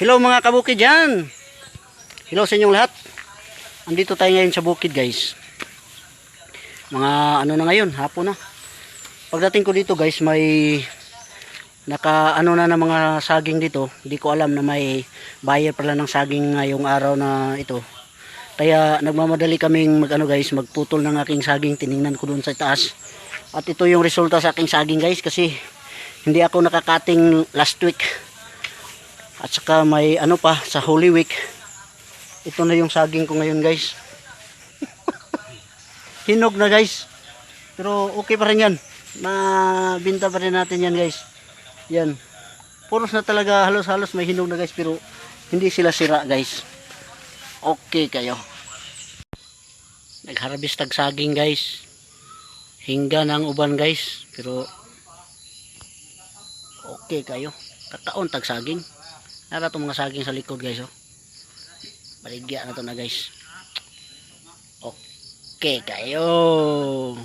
Hello mga kabukid dyan. Hello sa inyong lahat. Andito tayo ngayon sa bukid guys. Mga ano na ngayon, hapon na. Pagdating ko dito guys, may naka ano na ng mga saging dito. Hindi ko alam na may buyer pala ng saging ngayong araw na ito. Kaya nagmamadali kaming magputol ng aking saging. Tiningnan ko doon sa taas. At ito yung resulta sa aking saging guys, kasi hindi ako nakakating last week. At saka may ano pa sa Holy Week. Ito na yung saging ko ngayon guys. Hinog na guys. Pero okay pa rin yan. Mabinta pa rin natin yan guys. Yan. Puros na talaga, halos-halos may hinog na guys. Pero hindi sila sira guys. Okay kayo. Nagharvest tag saging guys. Hingga ng uban guys. Pero okay kayo. Kakaon tag saging. Nara itong mga saging sa likod guys, oh. Baligya na to na guys. Okay kayo.